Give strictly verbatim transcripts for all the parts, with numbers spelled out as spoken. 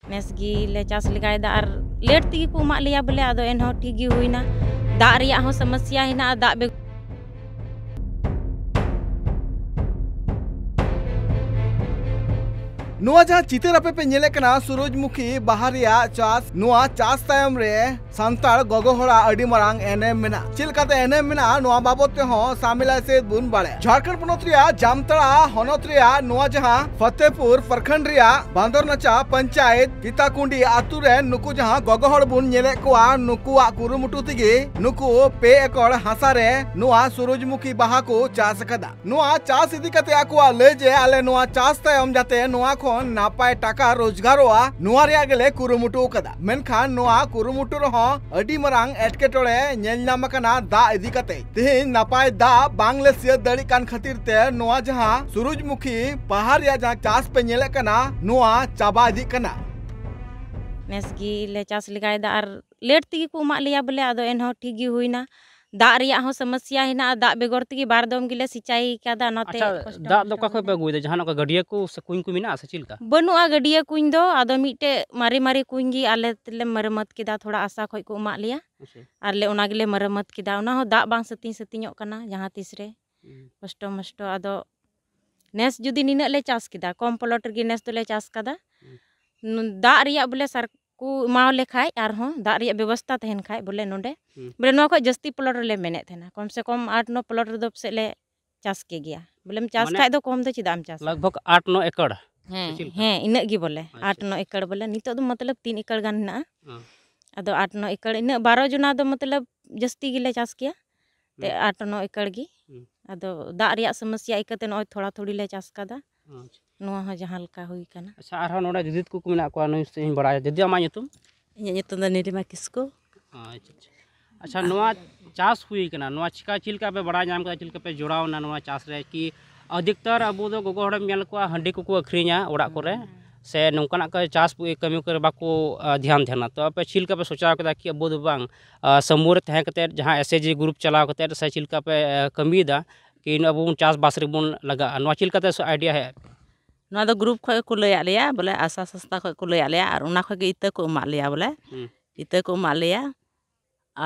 ᱱᱮᱥ ᱜᱮ ᱞᱮ ᱪᱟᱥ ᱞᱮᱜᱟᱭᱮᱫᱟ ᱟᱨ ᱞᱮᱴ ᱛᱮᱜᱮ ᱠᱚ ᱮᱢᱟᱜ ᱞᱮᱭᱟ ᱵᱚᱞᱮ, ᱟᱫᱚ ᱮᱱᱦᱚᱸ ᱴᱷᱤᱠ ᱜᱮ ᱦᱩᱭᱱᱟ᱾ ᱫᱟᱜ ᱨᱮᱭᱟᱜ ᱦᱚᱸ ᱥᱚᱢᱚᱥᱥᱟ ᱦᱮᱱᱟᱜᱼᱟ, ᱫᱟᱜ ᱵᱮᱜᱚᱨ ᱱᱚᱣᱟ ᱡᱟᱦᱟᱸ ᱪᱤᱛᱟᱹᱨ ᱟᱯᱮ ᱯᱮ ᱧᱮᱞᱮᱫ ᱠᱟᱱᱟ, ᱥᱩᱨᱩᱡᱽᱢᱩᱠᱷᱤ ᱵᱟᱦᱟ ᱨᱮᱭᱟᱜ ᱪᱟᱥ, ᱱᱚᱣᱟ ᱪᱟᱥ ᱛᱟᱭᱚᱢ ᱨᱮ ᱥᱟᱱᱛᱟᱲ ᱜᱚᱜᱚ ᱦᱚᱲᱟᱜ ᱟᱹᱰᱤ ᱢᱟᱨᱟᱝ ᱮᱱᱮᱢ ᱢᱮᱱᱟᱜᱼᱟ᱾ ᱪᱮᱫ ᱞᱮᱠᱟᱛᱮ ᱮᱱᱮᱢ ᱢᱮᱱᱟᱜᱼᱟ, ᱱᱚᱣᱟ ᱵᱟᱵᱚᱛ ᱛᱮᱦᱚᱸ ᱥᱟᱢᱤᱞᱟ ᱥᱮᱫ ᱵᱚᱱ ᱵᱟᱲᱟᱭᱟ᱾ ᱡᱷᱟᱲᱠᱷᱚᱸᱰ ᱯᱚᱱᱚᱛ ᱨᱮᱭᱟᱜ ᱡᱟᱢᱛᱟᱲᱟ ᱦᱚᱱᱚᱛ ᱨᱮᱭᱟᱜ ᱱᱚᱣᱟ ᱡᱟᱦᱟᱸ ᱯᱷᱚᱛᱮᱯᱩᱨ ᱯᱨᱚᱠᱷᱚᱸᱰ ᱨᱮᱭᱟᱜ ᱵᱟᱸᱫᱚᱨᱱᱟᱪᱟ ᱯᱚᱧᱪᱟᱭᱮᱛ ᱯᱤᱛᱟᱠᱩᱸᱰᱤ ᱟᱛᱩ ᱨᱮᱱ ᱱᱩᱠᱩ ᱡᱟᱦᱟᱸ ᱜᱚᱜᱚ ᱦᱚᱲ ᱵᱚᱱ ᱧᱮᱞᱮᱫ ᱠᱚᱣᱟ, ᱱᱩᱠᱩᱣᱟᱜ ᱠᱩᱨᱩᱢᱩᱴᱩ ᱛᱮᱜᱮ ᱱᱩᱠᱩ ᱯᱮ ᱮᱠᱚᱨ ᱦᱟᱥᱟ ᱨᱮ ᱱᱚᱣᱟ ᱥᱩᱨᱩᱡᱽᱢᱩᱠᱷᱤ ᱵᱟᱦᱟ ᱠᱚ ᱪᱟᱥ ᱟᱠᱟᱫᱟ᱾ ᱱᱚᱣᱟ ᱪᱟᱥ ᱤᱫᱤ ᱠᱟᱛᱮ ᱟᱠᱚᱣᱟᱜ ᱞᱟᱹᱭ ᱡᱮ, ᱟᱞᱮ ᱱᱚᱣᱟ ᱪᱟᱥ ᱛᱟᱭᱚᱢ ᱡᱟᱛᱮ ᱱᱚᱣᱟ ᱠᱷᱚᱱ ᱱᱟᱯᱟᱭ ᱴᱟᱠᱟ ᱨᱳᱡᱽᱜᱟᱨᱚᱜᱼᱟ, ᱱᱚᱣᱟ ᱨᱮᱭᱟᱜ ᱜᱮᱞᱮ ᱠᱩᱨᱩᱢᱩᱴᱩ ᱟᱠᱟᱫᱟ᱾ ᱢᱮᱱᱠᱷᱟᱱ ᱱᱚᱣᱟ ᱠᱩᱨᱩᱢᱩᱴᱩ ᱨᱮᱦᱚᱸ ᱟᱹᱰᱤ ᱢᱟᱨᱟᱝ ᱮᱴᱠᱮᱴᱚᱬᱮ ᱧᱮᱞ ᱧᱟᱢ ᱟᱠᱟᱱᱟ ᱫᱟᱜ ᱤᱫᱤ ᱠᱟᱛᱮ᱾ ᱛᱮᱦᱮᱧ ᱱᱟᱯᱟᱭ ᱫᱟᱜ ᱵᱟᱝ ᱞᱮ ᱥᱤᱭᱟᱹᱛ ᱫᱟᱲᱮᱭᱟᱜ ᱠᱟᱱ ᱠᱷᱟᱹᱛᱤᱨ ᱛᱮ ᱱᱚᱣᱟ ᱡᱟᱦᱟᱸ ᱥᱩᱨᱩᱡᱽᱢᱩᱠᱷᱤ ᱵᱟᱦᱟ ᱨᱮᱭᱟᱜ ᱡᱟᱦᱟᱸ ᱪᱟᱥ ᱯᱮ ᱧᱮᱞᱮᱫ ᱠᱟᱱᱟ, ᱱᱚᱣᱟ ᱪᱟᱵᱟ ᱤᱫᱤᱜ ᱠᱟᱱᱟ᱾ ᱱᱮᱥ ᱜᱮ ᱞᱮ ᱪᱟᱥ ᱞᱮᱜᱟᱭᱮᱫᱟ ᱟᱨ ᱞᱮᱴ ᱛᱮᱜᱮ ᱠᱚ ᱮᱢᱟᱜ ᱞᱮᱭᱟ ᱵᱚᱞᱮ, ᱟᱫᱚ ᱮᱱᱦᱚᱸ ᱴᱷᱤᱠ ᱜᱮ ᱦᱩᱭᱱᱟ᱾ ᱫᱟᱜ ᱨᱮᱭᱟᱜ ᱦᱚᱸ ᱥᱚᱢᱚᱥᱥᱟ ᱦᱮᱱᱟᱜᱼᱟ, ᱫᱟᱜ ᱵᱮᱜᱚᱨ ᱛᱮᱜᱮ ᱵᱟᱨ ᱫᱚᱢ ᱜᱮᱞᱮ ᱥᱤᱸᱪᱟᱭ ᱠᱟᱫᱟ, ᱚᱱᱟᱛᱮ ᱟᱪᱪᱷᱟ, ᱠᱚᱥᱴᱚ ᱫᱟᱜ ᱫᱚ ᱢᱚᱥᱴᱚ ᱚᱠᱟ ᱠᱷᱚᱡ ᱯᱮ ᱦᱩᱭᱱᱟ᱾ ᱟᱹᱜᱩᱭᱮᱫᱟ? ᱡᱟᱦᱟᱱᱟᱜ ᱚᱱᱠᱟ ᱜᱟᱹᱰᱭᱟᱹ ᱠᱚ ᱥᱮ ᱠᱩᱧ ᱠᱚ ᱢᱮᱱᱟᱜᱼᱟ ᱥᱮ ᱪᱮᱫ ᱞᱮᱠᱟ? ᱵᱟᱹᱱᱩᱜᱼᱟ ᱜᱟᱹᱰᱭᱟᱹ ᱠᱩᱧ ᱫᱚ, ᱟᱫᱚ ᱢᱤᱫᱴᱮᱡ ᱢᱟᱨᱮ ᱢᱟᱨᱮ ᱠᱩᱧ ᱜᱮ ᱟᱞᱮ ᱛᱮᱞᱮ ᱢᱟᱨᱟᱢᱚᱛ ᱠᱮᱫᱟ, ᱛᱷᱚᱲᱟ ᱟᱥᱟ ᱠᱷᱚᱡ ᱠᱚ ᱮᱢᱟᱜ ᱞᱮᱭᱟ᱾ ᱟᱪᱪᱷᱟ᱾ ᱟᱨ ᱞᱮ ᱚᱱᱟ ᱜᱮᱞᱮ ᱢᱟᱨᱟᱢᱚᱛ ᱠᱮᱫᱟ, ᱚᱱᱟ ᱦᱚᱸ ᱫᱟᱜ ᱵᱟᱝ ᱥᱟᱹᱛᱤᱧ ᱥᱟᱹᱛᱤᱧᱚᱜ ᱠᱟᱱᱟ ᱡᱟᱦᱟᱸ ᱛᱤᱥ ᱨᱮ᱾ ᱦᱩᱸ᱾ ᱠᱚᱥᱴᱚ ᱢᱚᱥᱴᱚ᱾ ᱟᱫᱚ ᱱᱮᱥ ᱡᱩᱫᱤ ᱱᱤᱱᱟᱹᱜ ᱞᱮ ᱪᱟᱥ ᱠᱮᱫᱟ, ᱠᱚᱢ ᱯᱞᱚᱴ ᱨᱮᱜᱮ ᱱᱮᱥ ᱫᱚᱞᱮ ᱪᱟᱥ ᱠᱟᱫᱟ᱾ ᱦᱩᱸ᱾ ᱱᱩ-, ᱫᱟᱜ ᱨᱮᱭᱟᱜ ᱵᱚᱞᱮ ᱥᱟᱨ ᱠᱚ ᱮᱢᱟᱣ ᱞᱮ ᱠᱷᱟᱡ, ᱟᱨᱦᱚᱸ ᱫᱟᱜ ᱨᱮᱭᱟᱜ ᱵᱮᱵᱚᱥᱛᱟ ᱛᱟᱦᱮᱱ ᱠᱷᱟᱡ, ᱵᱚᱞᱮ ᱱᱚᱰᱮ, ᱦᱩᱸ᱾ ᱵᱚᱞᱮ ᱱᱚᱣᱟ ᱠᱷᱚᱡ ᱡᱟᱹᱥᱛᱤ ᱯᱞᱚᱴ ᱨᱮᱞᱮ ᱢᱮᱱᱮᱫ ᱛᱟᱦᱮᱱᱟ, ᱠᱚᱢ ᱥᱮ ᱠᱚᱢ ᱟᱴ ᱱᱚ ᱯᱞᱚᱴ ᱨᱮᱫᱚ ᱯᱟᱥᱮᱡ ᱞᱮ ᱪᱟᱥ ᱠᱮ ᱜᱮᱭᱟ᱾ ᱵᱚᱞᱮᱢ ᱪᱟᱥ ᱢᱟᱱᱮ ᱠᱷᱟᱡ ᱫᱚ ᱠᱚᱢ ᱫᱚ ᱪᱮᱫᱟᱜ ᱮᱢ ᱪᱟᱥᱟ? ᱞᱟᱜᱽ ᱵᱷᱟᱜᱽ ᱟᱴ ᱱᱚ ᱮᱠᱚᱲ ᱦᱮᱸ, ᱥᱮ ᱪᱮᱫ ᱞᱮᱠᱟ? ᱦᱮᱸ, ᱤᱱᱟᱹᱜ ᱜᱮ ᱵᱚᱞᱮ, ᱟᱪᱪᱷᱟ᱾ ᱟᱴ ᱱᱚ ᱮᱠᱚᱲ ᱵᱚᱞᱮ, ᱱᱤᱛᱚᱜ ᱫᱚ ᱢᱚᱛᱞᱚᱵ ᱛᱤᱱ ᱮᱠᱚᱲ ᱜᱟᱱ ᱦᱮᱱᱟᱜᱼᱟ᱾ ᱦᱮᱸ᱾ ᱟᱫᱚ ᱟᱴ ᱱᱚ ᱮᱠᱚᱲ, ᱤᱱᱟᱹᱜ ᱵᱟᱨᱚ ᱡᱚᱱᱟ ᱫᱚ ᱢᱚᱛᱞᱚᱵ ᱡᱟᱹᱥᱛᱤ ᱜᱮᱞᱮ ᱪᱟᱥ ᱠᱮᱭᱟ, ᱛᱮ ᱦᱩᱸ᱾ ᱟᱴ ᱱᱚ ᱮᱠᱚᱲ ᱜᱮ᱾ ᱦᱩᱸ᱾ ᱟᱫᱚ ᱫᱟᱜ ᱨᱮᱭᱟᱜ ᱥᱚᱢᱚᱥᱥᱟ ᱤᱠᱟᱹᱛᱮ ᱱᱚᱜᱼᱚᱭ ᱛᱷᱚᱲᱟ ᱛᱷᱩᱲᱤ ᱞᱮ ᱪᱟᱥ ᱠᱟᱫᱟ᱾ ᱟᱪᱪᱷᱟ᱾ ᱱᱚᱣᱟ ᱦᱚᱸ ᱡᱟᱦᱟᱸ ᱞᱮᱠᱟ ᱦᱩᱭ ᱠᱟᱱᱟ᱾ ᱟᱪᱪᱷᱟ, ᱟᱨᱦᱚᱸ ᱱᱚᱰᱮ ᱫᱤᱫᱤ ᱛᱟᱠᱚ ᱠᱚ ᱢᱮᱱᱟᱜ ᱠᱚᱣᱟ, ᱱᱩᱭ ᱥᱮᱫ ᱤᱧ ᱵᱟᱲᱟᱭᱟ᱾ ᱫᱤᱫᱤ, ᱟᱢᱟᱜ ᱧᱩᱛᱩᱢ? ᱤᱧᱟᱹᱜ ᱧᱩᱛᱩᱢ ᱫᱚ ᱱᱤᱞᱤᱢᱟ ᱠᱤᱥᱠᱩ᱾ ᱟᱪᱪᱷᱟ, ᱟᱪᱪᱷᱟ᱾ ᱟᱪᱪᱷᱟ, ᱱᱚᱣᱟ ᱪᱟᱥ ᱦᱩᱭ ᱠᱟᱱᱟ, ᱱᱚᱣᱟ ᱪᱤᱠᱟ, ᱪᱮᱫ ᱞᱮᱠᱟ ᱯᱮ ᱵᱟᱲᱟᱭ ᱧᱟᱢ ᱠᱮᱫᱟ, ᱪᱮᱫ ᱞᱮᱠᱟ ᱯᱮ ᱡᱚᱲᱟᱣ ᱮᱱᱟ ᱱᱚᱣᱟ ᱪᱟᱥ ᱨᱮ? ᱠᱤ ᱟᱫᱷᱤᱠᱛᱟᱨ ᱟᱵᱚ ᱫᱚ ᱜᱚᱜᱚ ᱦᱚᱲᱮᱢ ᱧᱮᱞ ᱠᱚᱣᱟ, ᱦᱟᱺᱰᱤ ᱠᱚᱠᱚ ᱟᱹᱠᱷᱨᱤᱧᱟ ᱚᱲᱟᱜ ᱠᱚᱨᱮ, ᱦᱩᱸ, ᱦᱩᱸ᱾ ᱥᱮ ᱱᱚᱝᱠᱟᱱᱟᱜ ᱠᱚ ᱪᱟᱥ ᱠᱟᱹᱢᱤ ᱠᱚᱨᱮ ᱵᱟᱠᱚ, ᱟ, ᱫᱷᱮᱭᱟᱱ ᱛᱟᱦᱮᱱᱟ᱾ ᱛᱚ ᱟᱯᱮ ᱪᱮᱫ ᱞᱮᱠᱟ ᱯᱮ ᱥᱚᱪᱟᱣ ᱠᱮᱫᱟ ᱠᱤ ᱟᱵᱚ ᱫᱚ ᱵᱟᱝ, ᱟ, ᱥᱟᱢᱵᱩ ᱨᱮ ᱛᱟᱦᱮᱸ ᱠᱟᱛᱮᱫ ᱡᱟᱦᱟᱸ SHG group ᱪᱟᱞᱟᱣ ᱠᱟᱛᱮᱫ ᱥᱮ ᱪᱮᱫ ᱞᱮᱠᱟ ᱯᱮ, ᱟ, ᱠᱟᱹᱢᱤᱭᱮᱫᱟ ᱠᱤ ᱟᱵᱚ ᱵᱚᱱ ᱪᱟᱥᱵᱟᱥ ᱨᱮᱵᱚᱱ ᱞᱟᱜᱟᱜᱼᱟ? ᱱᱚᱣᱟ ᱪᱮᱫ ᱞᱮᱠᱟᱛᱮ idea ᱦᱮᱡ? ᱱᱚᱣᱟ ᱫᱚ ᱜᱨᱩᱯ ᱠᱷᱚᱡ ᱜᱮᱠᱚ ᱞᱟᱹᱭᱟᱫ ᱞᱮᱭᱟ, ᱵᱚᱞᱮ ᱟᱥᱟ ᱥᱚᱝᱥᱛᱷᱟ ᱠᱷᱚᱡ ᱠᱚ ᱞᱟᱹᱭᱟᱫ ᱞᱮᱭᱟ, ᱟᱨ ᱚᱱᱟ ᱠᱷᱚᱡ ᱜᱮ ᱤᱛᱟᱹ ᱠᱚ ᱮᱢᱟᱫ ᱞᱮᱭᱟ ᱵᱚᱞᱮ᱾ ᱦᱩᱸ᱾ ᱤᱛᱟᱹ ᱠᱚ ᱮᱢᱟᱫ ᱞᱮᱭᱟ᱾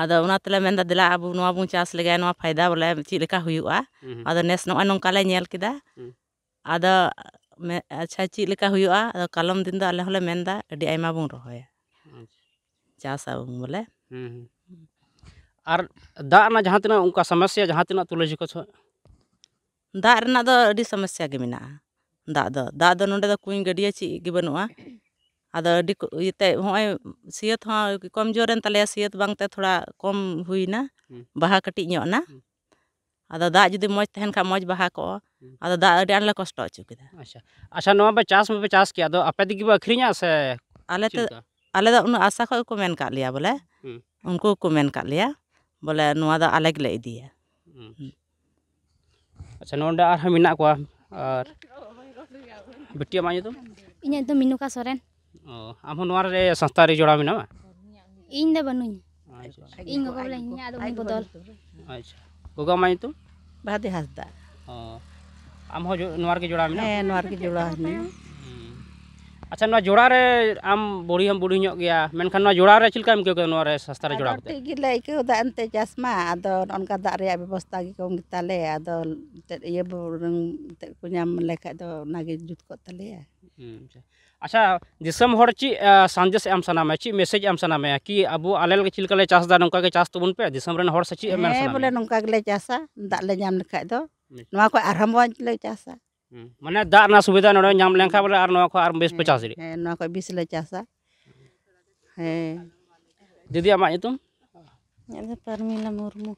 ᱟᱫᱚ ᱚᱱᱟ ᱛᱮᱞᱮ ᱢᱮᱱᱫᱟ, ᱫᱮᱞᱟ ᱟᱵᱚ ᱱᱚᱣᱟ ᱵᱚᱱ ᱪᱟᱥ ᱞᱮᱜᱟᱭ, ᱱᱚᱣᱟ ᱯᱷᱟᱭᱫᱟ ᱵᱚᱞᱮ ᱪᱮᱫ ᱞᱮᱠᱟ ᱦᱩᱭᱩᱜᱼᱟ᱾ ᱦᱩᱸ, ᱦᱩᱸ᱾ ᱟᱫᱚ ᱱᱮᱥ ᱱᱚᱜᱼᱚᱭ ᱱᱚᱝᱠᱟ ᱞᱮ ᱧᱮᱞ ᱠᱮᱫᱟ᱾ ᱦᱩᱸ᱾ ᱟᱫᱚ ᱢᱮ-, ᱟᱪᱪᱷᱟ, ᱪᱮᱫ ᱞᱮᱠᱟ ᱦᱩᱭᱩᱜᱼᱟ? ᱟᱫᱚ ᱠᱟᱞᱚᱢ ᱫᱤᱱ ᱫᱚ ᱟᱞᱮ ᱦᱚᱸᱞᱮ ᱢᱮᱱᱫᱟ ᱟᱹᱰᱤ ᱟᱭᱢᱟ ᱵᱚᱱ ᱨᱚᱦᱚᱭᱟ, ᱟᱪᱪᱷᱟ᱾ ᱪᱟᱥ ᱟᱵᱚᱱ ᱵᱚᱞᱮ᱾ ᱦᱩᱸ, ᱦᱩᱸ᱾ ᱟᱨ ᱫᱟᱜ ᱨᱮᱱᱟᱜ ᱡᱟᱦᱟᱸ ᱛᱤᱱᱟᱹᱜ ᱚᱱᱠᱟ ᱥᱚᱢᱚᱥᱥᱟ, ᱡᱟᱦᱟᱸ ᱛᱤᱱᱟᱹᱜ ᱛᱩᱞᱟᱹ ᱡᱚᱠᱷᱟ ᱥᱚ- ᱫᱟᱜ ᱨᱮᱱᱟᱜ ᱫᱚ ᱟᱹᱰᱤ ᱥᱚᱢᱚᱥᱥᱟ ᱜᱮ ᱢᱮᱱᱟᱜᱼᱟ᱾ ᱫᱟᱜ ᱫᱚ, ᱫᱟᱜ ᱫᱚ ᱱᱚᱰᱮ ᱫᱚ ᱠᱩᱧ ᱜᱟᱹᱰᱭᱟᱹ ᱪᱮᱫ ᱜᱮ ᱵᱟᱹᱱᱩᱜᱼᱟ᱾ ᱟᱫᱚ ᱟᱹᱰᱤ ᱠᱚ-, ᱤᱭᱟᱹᱛᱮ ᱦᱚᱸᱜᱼᱚᱭ ᱥᱤᱭᱟᱹᱛ ᱦᱚᱸ ᱠᱚᱢ ᱡᱳᱨ ᱮᱱ ᱛᱟᱞᱮᱭᱟ, ᱥᱤᱭᱟᱹᱛ ᱵᱟᱝᱛᱮ ᱛᱷᱚᱲᱟ ᱠᱚᱢ ᱦᱩᱭᱱᱟ, ᱦᱩᱸ᱾ ᱵᱟᱦᱟ ᱠᱟᱹᱴᱤᱡ ᱧᱚᱜ ᱮᱱᱟ, ᱦᱩᱸ᱾ ᱟᱫᱚ ᱫᱟᱜ ᱡᱩᱫᱤ ᱢᱚᱡᱽ ᱛᱟᱦᱮᱱ ᱠᱷᱟᱱ ᱢᱚᱡᱽ ᱵᱟᱦᱟ ᱠᱚᱜᱼᱟ᱾ ᱦᱩᱸ᱾ ᱟᱫᱚ ᱫᱟᱜ ᱟᱹᱰᱤ ᱟᱸᱴ ᱞᱮ ᱠᱚᱥᱴᱚ ᱦᱚᱪᱚ ᱠᱮᱫᱟ᱾ ᱟᱪᱪᱷᱟ, ᱟᱪᱪᱷᱟ, ᱱᱚᱣᱟ ᱯᱮ ᱪᱟᱥ ᱢᱟᱯᱮ ᱪᱟᱥ ᱠᱮᱫ, ᱟᱫᱚ ᱟᱯᱮ ᱛᱮᱜᱮ ᱯᱮ ᱟᱹᱠᱷᱨᱤᱧᱟ ᱥᱮ ᱟᱞᱮ ᱪᱮᱫ ᱛᱮ-, ᱞᱮᱠᱟ? ᱟᱞᱮ ᱫᱚ ᱩᱱᱟᱹᱜ ᱟᱥᱟ ᱠᱷᱚᱡ ᱜᱮᱠᱚ ᱢᱮᱱ ᱠᱟᱜ ᱞᱮᱭᱟ ᱵᱚᱞᱮ, ᱦᱩᱸ᱾ ᱩᱱᱠᱩ ᱜᱮᱠᱚ ᱢᱮᱱ ᱠᱟᱜ ᱞᱮᱭᱟ ᱵᱚᱞᱮ ᱱᱚᱣᱟ ᱫᱚ ᱟᱞᱮ ᱜᱮᱞᱮ ᱤᱫᱤᱭᱟ᱾ ᱦᱩᱸ᱾ ᱦᱩᱸ᱾ ᱟᱪᱪᱷᱟ, ᱱᱚᱰᱮ ᱟᱨᱦᱚᱸ ᱢᱮᱱᱟᱜ ᱠᱚᱣᱟ, ᱟᱨ ᱵᱤᱴᱤ, ᱟᱢᱟᱜ ᱧᱩᱛᱩᱢ? ᱤᱧᱟᱹᱜ ᱧᱩᱛᱩᱢ ᱢᱤᱱᱩᱠᱟ ᱥᱚᱨᱮᱱ᱾ ᱚ, ᱟᱢ ᱦᱚᱸ ᱱᱚᱣᱟ ᱨᱮ ᱥᱚᱝᱥᱛᱷᱟ ᱨᱮ ᱡᱚᱲᱟᱣ ᱢᱮᱱᱟᱢᱟ? ᱤᱧ ᱫᱚ ᱵᱟᱹᱱᱩᱧ᱾ ᱟᱪᱪᱷᱟ, ᱟᱪᱪᱷᱟ᱾ ᱤᱧ ᱜᱚᱜᱚ ᱵᱚᱞᱮ ᱦᱤᱱᱟᱹᱧᱟ, ᱟᱫᱚ ᱩᱱᱤ ᱵᱚᱫᱚᱞ᱾ ᱟᱪᱪᱷᱟ, ᱜᱚᱜᱚ, ᱟᱢᱟᱜ ᱧᱩᱛᱩᱢ? ᱵᱟᱦᱟᱫᱤ ᱦᱟᱸᱥᱫᱟ᱾ ᱚ, ᱟᱢ ᱦᱚᱸ ᱡᱚ-, ᱱᱚᱣᱟ ᱨᱮᱜᱮ ᱡᱚᱲᱟᱣ ᱢᱮᱱᱟᱢᱟ? ᱦᱮᱸ, ᱱᱚᱣᱟ ᱨᱮᱜᱮ ᱡᱚᱲᱟᱣ ᱦᱤᱱᱟᱹᱧᱟ᱾ ᱦᱩᱸ᱾ ᱟᱪᱪᱷᱟ, ᱱᱚᱣᱟ ᱡᱚᱲᱟ ᱨᱮ ᱟᱢ ᱵᱩᱲᱦᱤ ᱦᱚᱸᱢ ᱵᱩᱲᱦᱤ ᱧᱚᱜ ᱜᱮᱭᱟ, ᱢᱮᱱᱠᱷᱟᱱ ᱱᱚᱣᱟ ᱡᱚᱲᱟ ᱨᱮ ᱪᱮᱫ ᱞᱮᱠᱟᱢ ᱟᱹᱭᱠᱟᱹᱣ ᱠᱮᱫᱟ, ᱱᱚᱣᱟ ᱨᱮ ᱥᱚᱝᱥᱛᱷᱟ ᱨᱮ ᱟᱫᱚ ᱡᱚᱲᱟᱣ ᱠᱟᱛᱮ? ᱴᱷᱤᱠ ᱜᱮᱞᱮ ᱟᱹᱭᱠᱟᱹᱣ ᱮᱫᱟ ᱮᱱᱛᱮ, ᱪᱟᱥ ᱢᱟ, ᱟᱫᱚ ᱱᱚᱜᱼᱚ ᱱᱚᱝᱠᱟ ᱫᱟᱜ ᱨᱮᱭᱟᱜ ᱵᱮᱵᱚᱥᱛᱷᱟ ᱜᱮ ᱠᱚᱢ ᱜᱮᱛᱟᱞᱮ, ᱟᱫᱚ ᱮᱱᱛᱮᱫ ᱤᱭᱟᱹ ᱵᱚ-, ᱮᱱᱛᱮᱫ ᱠᱚ ᱧᱟᱢ ᱞᱮᱠᱷᱟᱡ ᱫᱚ ᱚᱱᱟᱜᱮ ᱡᱩᱛ ᱠᱚᱜ ᱛᱟᱞᱮᱭᱟ᱾ ᱦᱩᱸ, ᱟᱪᱪᱷᱟ᱾ ᱟᱪᱪᱷᱟ, ᱫᱤᱥᱚᱢ ᱦᱚᱲ ᱪᱮᱫ, ᱟ, ᱥᱟᱸᱫᱮᱥ ᱮᱢ ᱥᱟᱱᱟ ᱢᱮᱭᱟ? ᱪᱮᱫ message ᱮᱢ ᱥᱟᱱᱟ ᱢᱮᱭᱟ? ᱠᱤ ᱟᱵᱚ ᱟᱞᱮ ᱞᱮᱠᱟ ᱪᱮᱫ ᱞᱮᱠᱟ ᱞᱮ ᱪᱟᱥ ᱮᱫᱟ, ᱱᱚᱝᱠᱟ ᱜᱮ ᱪᱟᱥ ᱛᱟᱵᱚᱱ ᱯᱮ, ᱫᱤᱥᱚᱢ ᱨᱮᱱ ᱦᱚᱲ ᱥᱮ ᱪᱮᱫ ᱮᱢ ᱢᱮᱱ ᱦᱮᱸ, ᱥᱟᱱᱟ ᱵᱚᱞᱮ ᱢᱮᱭᱟ? ᱱᱚᱝᱠᱟ ᱜᱮᱞᱮ ᱪᱟᱥᱟ, ᱫᱟᱜ ᱞᱮ ᱧᱟᱢ ᱞᱮᱠᱷᱟᱡ ᱫᱚ᱾ ᱦᱩᱸ᱾ ᱱᱚᱣᱟ ᱠᱷᱚᱡ ᱟᱨᱦᱚᱸ ᱢᱚᱡᱽ ᱞᱮ ᱪᱟᱥᱟ᱾ ᱦᱩᱸ᱾ ᱢᱟᱱᱮ ᱫᱟᱜ ᱨᱮᱱᱟᱜ ᱥᱩᱵᱤᱫᱷᱟ ᱱᱚᱰᱮ ᱧᱟᱢ ᱞᱮᱱᱠᱷᱟᱱ ᱵᱚᱞᱮ ᱟᱨ ᱱᱚᱣᱟ ᱠᱷᱚᱡ ᱟᱨ ᱵᱮᱥ ᱯᱮ ᱦᱮᱸ, ᱪᱟᱥ ᱫᱟᱲᱮᱭᱟᱜᱼᱟ᱾ ᱦᱮᱸ, ᱱᱚᱣᱟ ᱠᱷᱚᱡ ᱵᱮᱥ ᱞᱮ ᱪᱟᱥᱟ᱾ ᱦᱮᱸ᱾ ᱫᱤᱫᱤ, ᱟᱢᱟᱜ ᱧᱩᱛᱩᱢ? ᱤᱧᱟᱹᱜ ᱫᱚ ᱯᱨᱚᱢᱤᱞᱟ ᱢᱩᱨᱢᱩ᱾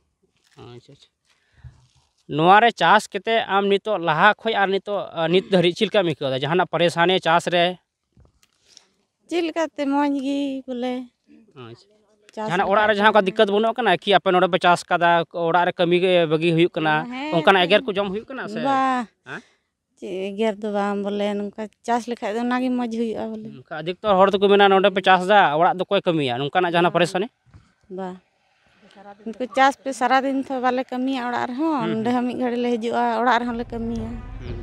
ᱟᱪᱪᱷᱟ, ᱟᱪᱪᱷᱟ᱾ ᱱᱚᱣᱟ ᱨᱮ ᱪᱟᱥ ᱠᱟᱛᱮ ᱟᱢ ᱱᱤᱛᱚᱜ ᱞᱟᱦᱟ ᱠᱷᱚᱡ ᱟᱨ ᱱᱤᱛᱚᱜ, ᱟ, ᱱᱤᱛ ᱫᱷᱟᱹᱨᱤᱡ ᱪᱮᱫ ᱞᱮᱠᱟᱢ ᱟᱹᱭᱠᱟᱹᱣ ᱮᱫᱟ? ᱡᱟᱦᱟᱱᱟᱜ ᱯᱟᱨᱮᱥᱟᱱᱤ ᱪᱟᱥ ᱨᱮ? ᱪᱮᱫ ᱞᱮᱠᱟᱛᱮ ᱢᱚᱡᱽ ᱜᱮ ᱵᱚᱞᱮ᱾ ᱟᱪᱪᱷᱟ᱾ ᱪᱟᱥ ᱡᱟᱦᱟᱱᱟᱜ ᱚᱲᱟᱜ ᱨᱮ ᱞᱮᱠᱷᱟᱡ ᱡᱟᱦᱟᱸ ᱫᱚ ᱚᱱᱠᱟ ᱫᱤᱠᱠᱟᱛ ᱵᱟᱹᱱᱩᱜ ᱠᱟᱱᱟ ᱠᱤ ᱟᱯᱮ ᱱᱚᱰᱮ ᱯᱮ ᱪᱟᱥ ᱠᱟᱫᱟ, ᱚᱲᱟᱜ ᱨᱮ ᱠᱟᱹᱢᱤ ᱜᱮ ᱵᱟᱹᱜᱤ ᱦᱩᱭᱩᱜ ᱠᱟᱱᱟ, ᱦᱮᱸ, ᱚᱱᱠᱟᱱᱟᱜ ᱮᱜᱮᱨ ᱠᱟᱹᱢᱤ ᱠᱚ ᱡᱚᱢ ᱦᱩᱭᱩᱜ ᱠᱟᱱᱟ ᱥᱮ? ᱵᱟ᱾ ᱦᱮᱸ? ᱪᱮᱫ ᱮᱜᱮᱨ ᱫᱚ ᱵᱟᱝ ᱵᱚᱞᱮ, ᱱᱚᱝᱠᱟ ᱪᱟᱥ ᱞᱮᱠᱷᱟᱡ ᱫᱚ ᱚᱱᱟᱜᱮ ᱢᱚᱡᱽ ᱦᱩᱭᱩᱜᱼᱟ ᱵᱚᱞᱮ᱾ ᱚᱱᱠᱟ ᱟᱹᱰᱤ ᱚᱠᱛᱚ ᱦᱚᱲ ᱫᱚᱠᱚ ᱢᱮᱱᱟ, "ᱱᱚᱰᱮ ᱯᱮ ᱪᱟᱥ ᱮᱫᱟ, ᱚᱲᱟᱜ ᱫᱚ ᱚᱠᱚᱭ ᱠᱟᱹᱢᱤᱭᱟ?" ᱱᱚᱝᱠᱟᱱᱟᱜ ᱡᱟᱦᱟᱱᱟᱜ ᱯᱟᱨᱮᱥᱟᱱᱤ? ᱵᱟ᱾ ᱩᱱᱠᱩ ᱪᱟᱥ ᱯᱮ ᱥᱟᱨᱟᱫᱤᱱ ᱛᱚ ᱵᱟᱞᱮ ᱠᱟᱹᱢᱤᱭᱟ ᱚᱲᱟᱜ ᱨᱮᱦᱚᱸ, ᱦᱩᱸ, ᱱᱚᱰᱮ ᱦᱩᱸ᱾ ᱦᱚᱸ ᱢᱤᱫ ᱜᱷᱟᱹᱲᱤ ᱞᱮ ᱦᱤᱡᱩᱜᱼᱟ, ᱚᱲᱟᱜ ᱨᱮᱦᱚᱸ ᱞᱮ ᱠᱟᱹᱢᱤᱭᱟ᱾ ᱦᱩᱸ᱾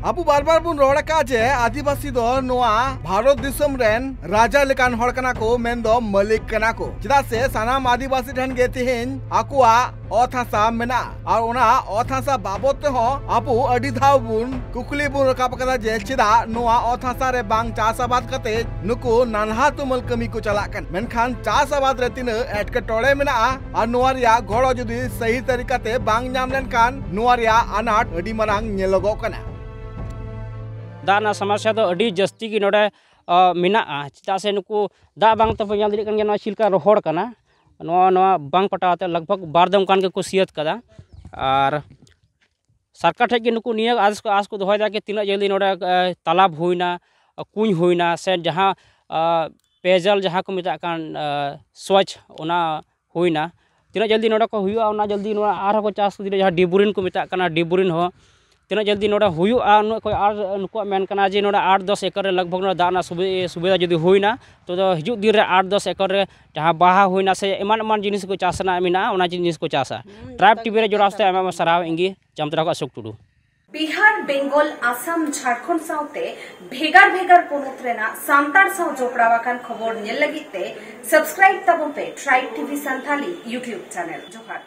ᱟᱵᱚ ᱵᱟᱨ ᱵᱟᱨ ᱵᱚᱱ ᱨᱚᱲ ᱟᱠᱟᱫ ᱡᱮ ᱟᱹᱫᱤᱵᱟᱹᱥᱤ ᱫᱚ ᱱᱚᱣᱟ ᱵᱷᱟᱨᱚᱛ ᱫᱤᱥᱚᱢ ᱨᱮᱱ ᱨᱟᱡᱟ ᱞᱮᱠᱟᱱ ᱦᱚᱲ ᱠᱟᱱᱟ ᱠᱚ, ᱢᱮᱱᱫᱚ ᱢᱟᱹᱞᱤᱠ ᱠᱟᱱᱟ ᱠᱚ᱾ ᱪᱮᱫᱟᱜ ᱥᱮ ᱥᱟᱱᱟᱢ ᱟᱹᱫᱤᱵᱟᱹᱥᱤ ᱴᱷᱮᱱ ᱜᱮ ᱛᱮᱦᱮᱧ ᱟᱠᱚᱣᱟᱜ ᱚᱛ ᱦᱟᱥᱟ ᱢᱮᱱᱟᱜᱼᱟ᱾ ᱟᱨ ᱚᱱᱟ ᱚᱛ ᱦᱟᱥᱟ ᱵᱟᱵᱚᱫ ᱛᱮᱦᱚᱸ ᱟᱵᱚ ᱟᱹᱰᱤ ᱫᱷᱟᱣ ᱵᱚᱱ ᱠᱩᱠᱞᱤ ᱵᱚᱱ ᱨᱟᱠᱟᱵ ᱟᱠᱟᱫᱟ ᱡᱮ ᱪᱮᱫᱟᱜ ᱱᱚᱣᱟ ᱚᱛ ᱦᱟᱥᱟ ᱨᱮ ᱵᱟᱝ ᱪᱟᱥ ᱟᱵᱟᱫ ᱠᱟᱛᱮ ᱱᱩᱠᱩ ᱱᱟᱞᱦᱟ ᱛᱩᱢᱟᱹᱞ ᱠᱟᱹᱢᱤ ᱠᱚ ᱪᱟᱞᱟᱜ ᱠᱟᱱᱟ, ᱢᱮᱱᱠᱷᱟᱱ ᱪᱟᱥ ᱟᱵᱟᱫ ᱨᱮ ᱛᱤᱱᱟᱹᱜ ᱮᱴᱠᱮᱴᱚᱬᱮ ᱢᱮᱱᱟᱜᱼᱟ ᱟᱨ ᱱᱚᱣᱟ ᱨᱮᱭᱟᱜ ᱜᱚᱲᱚ ᱡᱩᱫᱤ ᱥᱟᱹᱦᱤ ᱛᱟᱹᱨᱤᱠᱟᱛᱮ ᱵᱟᱝ ᱧᱟᱢ ᱞᱮᱱᱠᱷᱟᱱ ᱱᱚᱣᱟ ᱨᱮᱭᱟᱜ ᱟᱱᱟᱴ ᱟᱹᱰᱤ ᱢᱟᱨᱟᱝ ᱧᱮᱞᱚᱜᱚᱜ ᱠᱟᱱᱟ᱾ ᱫᱟᱜ ᱨᱮᱱᱟᱜ ᱥᱚᱢᱚᱥᱥᱟ ᱫᱚ ᱟᱹᱰᱤ ᱡᱟᱹᱥᱛᱤ ᱜᱮ ᱱᱚᱰᱮ, ᱟ, ᱢᱮᱱᱟᱜᱼᱟ᱾ ᱪᱮᱫᱟᱜ ᱥᱮ ᱱᱩᱠᱩ ᱫᱟᱜ ᱵᱟᱝ ᱛᱮᱯᱮ ᱧᱮᱞ ᱫᱟᱲᱮᱭᱟᱜ ᱠᱟᱱ ᱜᱮᱭᱟ, ᱱᱚᱣᱟ ᱪᱮᱫ ᱞᱮᱠᱟ ᱨᱚᱦᱚᱲ ᱠᱟᱱᱟ, ᱱᱚᱣᱟ, ᱱᱚᱣᱟ ᱵᱟᱝ ᱯᱟᱴᱟᱣ ᱛᱮ ᱞᱟᱜᱽ ᱵᱷᱟᱜᱽ ᱵᱟᱨ ᱫᱚᱢ ᱜᱟᱱ ᱜᱮᱠᱚ ᱥᱤᱭᱟᱹᱛ ᱠᱟᱫᱟ᱾ ᱟᱨ ᱥᱚᱨᱠᱟᱨ ᱴᱷᱮᱱ ᱜᱮ ᱱᱩᱠᱩ ᱱᱤᱭᱟᱹ ᱟᱥ ᱠᱚ, ᱟᱥ ᱠᱚ ᱫᱚᱦᱚᱭᱮᱫᱟ ᱠᱤ ᱛᱤᱱᱟᱹᱜ ᱡᱚᱞᱫᱤ ᱱᱚᱰᱮ, ᱮ, ᱛᱟᱞᱟᱵ ᱦᱩᱭᱱᱟ, ᱠᱩᱧ ᱦᱩᱭᱱᱟ, ᱥᱮ ᱡᱟᱦᱟᱸ, ᱟ, ᱯᱮᱭᱡᱟᱞ ᱡᱟᱦᱟᱸ ᱠᱚ ᱢᱮᱛᱟᱜ ᱠᱟᱱ, ᱟ, ᱥᱣᱟᱪᱷ, ᱚᱱᱟ ᱦᱩᱭᱱᱟ, ᱛᱤᱱᱟᱹᱜ ᱡᱚᱞᱫᱤ ᱱᱚᱰᱮ ᱠᱚ ᱦᱩᱭᱩᱜᱼᱟ, ᱚᱱᱟ ᱡᱚᱞᱫᱤ ᱱᱚᱣᱟ ᱟᱨᱦᱚᱸ ᱠᱚ ᱪᱟᱥ ᱤᱫᱤᱭᱟ, ᱡᱟᱦᱟᱸ ᱰᱤᱯ ᱵᱳᱨᱤᱝ ᱠᱚ ᱢᱮᱛᱟᱜ ᱠᱟᱱᱟ, ᱰᱤᱯ ᱵᱳᱨᱤᱝ ᱦᱚᱸ ᱛᱤᱱᱟᱹᱜ ᱡᱚᱞᱫᱤ ᱱᱚᱰᱮ ᱦᱩᱭᱩᱜᱼᱟ, ᱩᱱᱟᱹᱜ ᱠᱷᱚᱡ ᱟᱨ ᱱᱩᱠᱩᱣᱟᱜ ᱢᱮᱱ ᱠᱟᱱᱟ ᱡᱮ ᱱᱚᱰᱮ ᱟᱴ ᱫᱚᱥ ᱮᱠᱚᱨ ᱨᱮ ᱞᱟᱜᱽ ᱵᱷᱟᱜᱽ ᱱᱚᱰᱮ ᱫᱟᱜ ᱨᱮᱱᱟᱜ ᱥᱩᱵᱤ-, ᱥᱩᱵᱤᱫᱷᱟ ᱡᱩᱫᱤ ᱦᱩᱭᱱᱟ, ᱛᱚ ᱫᱚ ᱦᱤᱡᱩᱜ ᱫᱤᱱ ᱨᱮ ᱟᱴ ᱫᱚᱥ ᱮᱠᱚᱨ ᱨᱮ ᱡᱟᱦᱟᱸ ᱵᱟᱦᱟ ᱦᱩᱭᱱᱟ ᱥᱮ ᱮᱢᱟᱱ ᱮᱢᱟᱱ ᱡᱤᱱᱤᱥ ᱠᱚ ᱪᱟᱥ ᱨᱮᱱᱟᱜ ᱢᱮᱱᱟᱜᱼᱟ, ᱚᱱᱟ ᱡᱤᱱᱤᱥ ᱠᱚ ᱪᱟᱥᱟ᱾ ᱦᱩᱸ, ᱴᱨᱟᱭᱤᱵᱽ ᱡᱚᱛᱚ ᱴᱤᱵᱷᱤ ᱨᱮ ᱡᱤᱱᱤᱥ ᱡᱚᱲᱟᱣ ᱪᱟᱥ ᱥᱟᱶᱛᱮ ᱟᱭᱢᱟ ᱟᱭᱢᱟ ᱥᱟᱨᱦᱟᱣ᱾ ᱤᱧ ᱜᱮ ᱡᱟᱢᱛᱟᱲᱟ ᱠᱷᱚᱱ ᱟᱥᱳᱠ ᱴᱩᱰᱩ᱾ ᱵᱤᱦᱟᱨ, ᱵᱮᱝᱜᱚᱞ, ᱟᱥᱟᱢ, ᱡᱷᱟᱲᱠᱷᱚᱸᱰ ᱥᱟᱶᱛᱮ ᱵᱷᱮᱜᱟᱨ ᱵᱷᱮᱜᱟᱨ ᱯᱚᱱᱚᱛ ᱨᱮᱱᱟᱜ ᱥᱟᱱᱛᱟᱲ ᱥᱟᱶ ᱡᱚᱯᱲᱟᱣ ᱟᱠᱟᱱ ᱠᱷᱚᱵᱚᱨ ᱧᱮᱞ ᱞᱟᱹᱜᱤᱫ ᱛᱮ subscribe ᱛᱟᱵᱚᱱ ᱯᱮ Tribe T V Santhali YouTube channel. ᱡᱚᱦᱟᱨ᱾